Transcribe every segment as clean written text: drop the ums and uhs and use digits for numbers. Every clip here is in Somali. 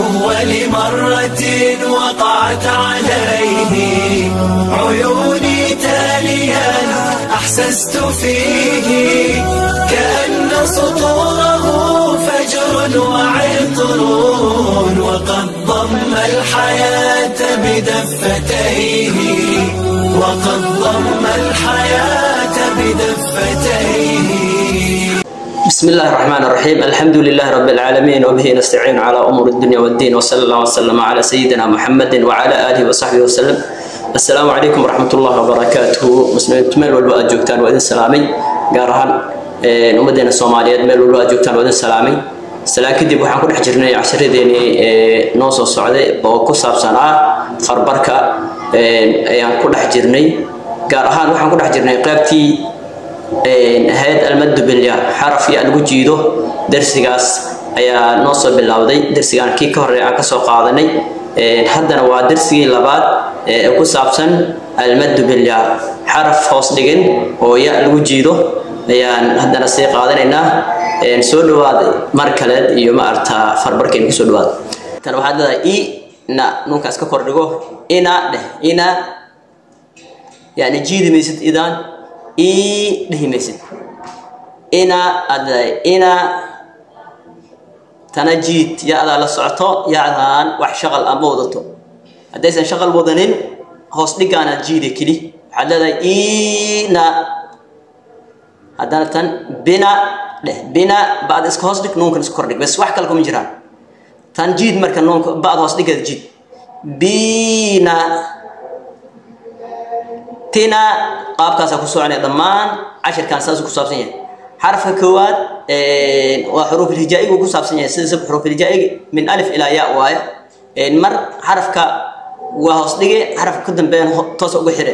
لأول مرة وقعت عليه عيوني تاليا أحسست فيه كأن سطوره فجر وعطر وقد ضم الحياة بدفتيه وقد ضم الحياة بدفتيه. بسم الله الرحمن الرحيم. الحمد لله رب العالمين، وبه نستعين على أمور الدنيا والدين، وصلى الله وسلم على سيدنا محمد وعلى آله وصحبه وسلم. السلام عليكم ورحمة الله وبركاته. Muslimiintu meel walba aad joogtaan waa idin salaamay, gaar ahaan ummaddeena Soomaaliyeed meel walba aad joogtaan waa idin salaamay. Salaan kadib, waxaan ku dhex jirnay casharadeenii noo soo socday oo ku saabsanaa farbarka ayaan ku dhex jirnay. Gaar ahaan waxaan ku dhex jirnay qaybtii ahayd المد بالياء, xaraf ya lagu jiido. Darsigaas ayaa noo soo bilowday. Darsigaan kii ka horreey aan kasoo qaadanay, haddana waa darsigii labaad ee ku saabsan المد بالياء, xaraf hoos dhigan oo ya lagu jiido ayaan haddana sii qaadanaynaa. Soo dhawaad mar kale iyo ma aragtaa farbarkeena kusoo dhawaad. Tan waxaad leedahay i na, nuunkaas ka kor dhigo, ina dheh, ina. Yani jiidi maysid, idaan i dhihi maysid, ina aad leedahay, ina. Tana jiid, ya-daa la socoto, ya-daan wax shaqal ama wadato. Haddaysan shaqal wadanin, hoos dhigaanaad jiide keli. Waxaad leedahay ina. Haddana tan bina dheh, bina. Ba'da iska hoos dhig, nuunkan iska kordhig, bas, wax kale kuma jiraan. Tan jiid marka, nuunka ba'da hoos dhigeeda jiid, bina, tina. Qaabkaasaa ku soconaya dhammaan cashirkan, saasuu ku saabsan yahay. Xarafka koowaad waa xuruuf ilhijaa'igu ku saabsan yahay, sida xuruuf ilhijaa'iga من ألف إلى ياء waaye. Mar xarafka waa hoos dhige, xarafka ku dambeeyana toos ugu xire,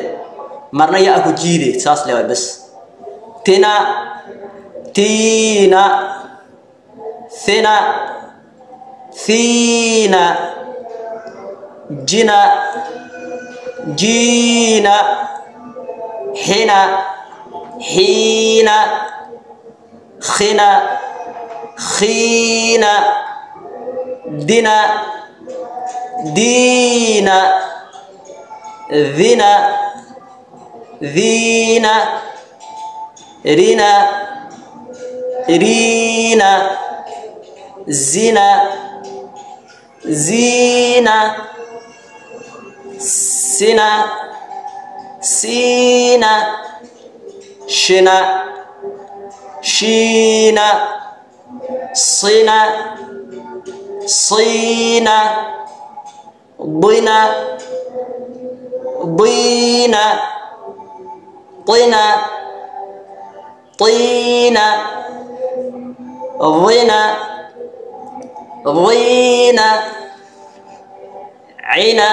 marna yaa ku jiide, saas le waay bas. Tina, tiina, thina, thiina, jina, jiina, xina, xiina, khina, khiina, dina, diina, dhina, dhiina, rina, riina, zina, ziina, sina, siina, shina, shiina, sina, siina, dina, diina, طina, طiina, dhina, dhiina, cina,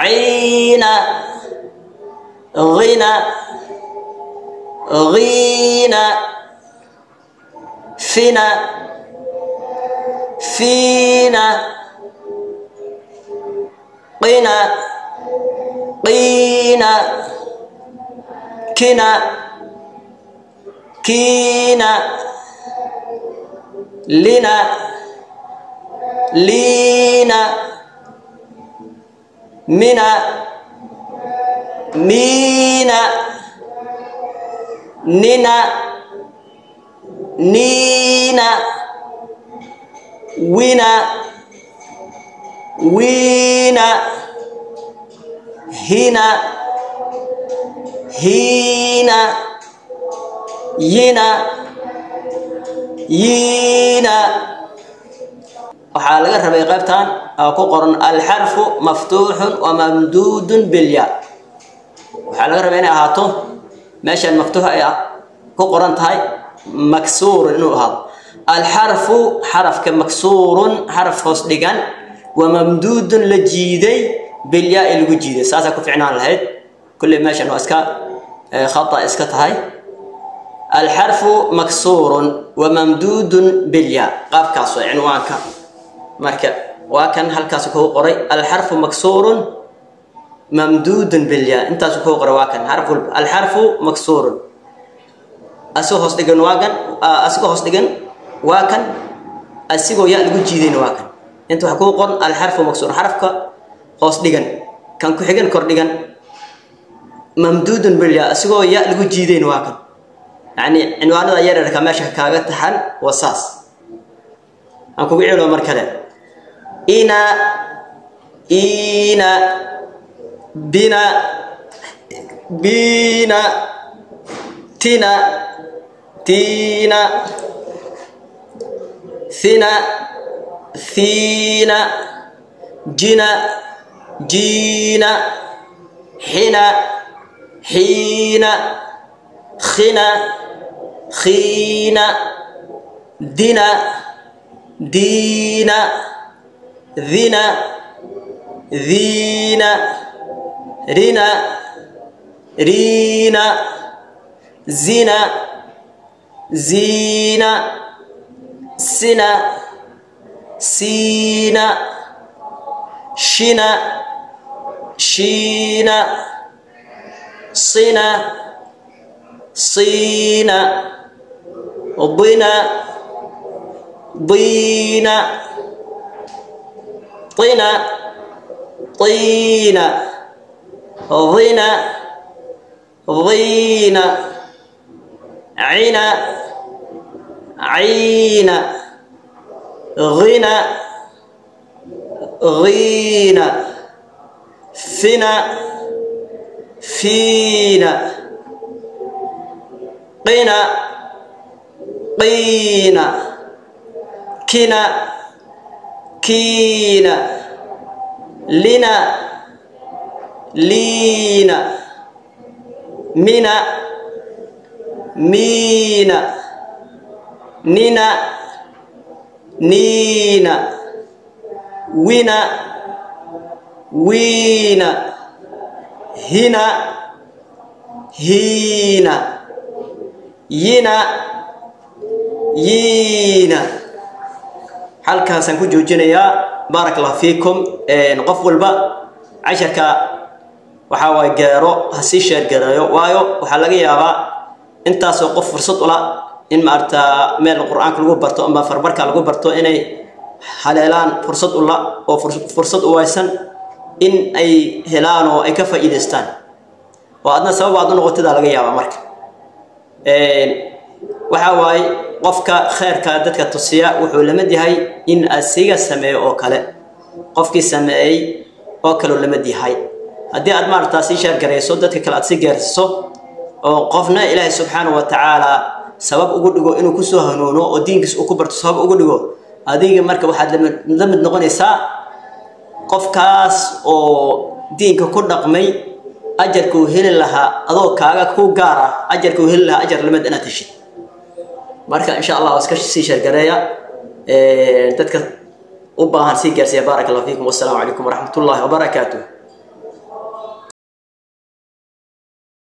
ciina, غina, غiina, fina, fiina, qina, qiina, kina, kiina, lina, liina, mina, miina, nina, niina, wina, wiina, hina, hiina, yina, yiina. Waxaa laga rabay qaybtan oo ku qoran الحرف مفتوح وممدود بالياء, waxaa laga rabay inay ahaato meeshaan مفتوح ay ku qoran tahay, مكسور inuu ahaado. الحرف xarafka, مكسور xaraf hoos dhigan, وممدود la jiiday, بالياء lagu jiiday, saasaa ku ficnaan lahayd. Kulley meeshan waa iska khata iska tahay. الحرف مكسور وممدود بالياء, qaabkaas waa cinwaanka. Marka waa kan halkaas kugu qoray الحرف مكسور ممدود بالياء, intaas kugu qoray. Waa kan xarf walba, الحرف مكسور asigoo hoos dhigan waa kan, asigoo hoos dhigan waa kan, asigoo ya lagu jiidayna waa kan. Inta waxa ku qoran alxarfu maksuur, xarafka hoos dhigan, kan ku xigan kor dhigan, mamduudun bilya, asigoo ya lagu jiidayn waa kan. Yacni cinwaanada yaryarka meesha kaaga taxan waa saas. Aan kugu celo mar kale. Ina, iina, bina, biina, tina, tiina, thina, thiina, jina, jiina, xina, xiina, khina, khiina, dina, diina, dhina, dhiina, rina, riina, zina, ziina, sina, siina, shina, shiina, sina, siina, dina, diina, طina, طiina, dhina, dhiina, cina, ciina, ghina, ghiina, fina, fiina, qina, qiina, kina, kiina, lina, liina, mina, miina, nina, niina, wina, wiina, hina, hiina, yina, yiina. Halkaasaan ku joojinayaa. Baarak Allah fiikum. Qof walba casharka waxaa waay gaaro ha sii sheergareeyo, waayo waxaa laga yaabaa intaasoo qof fursad ula in maarata meel qur-aanka lagu barto ama farbarka lagu barto inay haleelaan fursad ula oo fursad u waysan in ay helaan oo ay ka faa'iidaystaan, oo adna sabab aad u noqotidaa laga yaabaa. Marka waxaa waaye qofka khayrka dadka tusiya wuxuu la mid yahay in asiga sameeyo oo kale, qofkii sameeyey oo kale uu la mid yahay. Haddii aad maaragtaa sii sheergarayso, dadka kale aad sii gaarsiiso, oo qofna Ilaahay subxaanahu wa tacaala sabab ugu dhigo inuu kusoo hanuuno oo diinkiis uu ku barto sabab ugu dhigo, adiga marka waxaad la mid noqonaysaa qofkaas oo diinka ku dhaqmay. Ajarka uu heli lahaa adoo kaaga ku gaar ah, ajarka uu heli lahaa ajar lamid inaad heshid. Marka insha Allah iska sii sheergareeya, dadka u baahan sii gaarsiiya. Baaraka Allah fiikum, wassalaamu calaykum waraxmatullahi wabarakaatuh.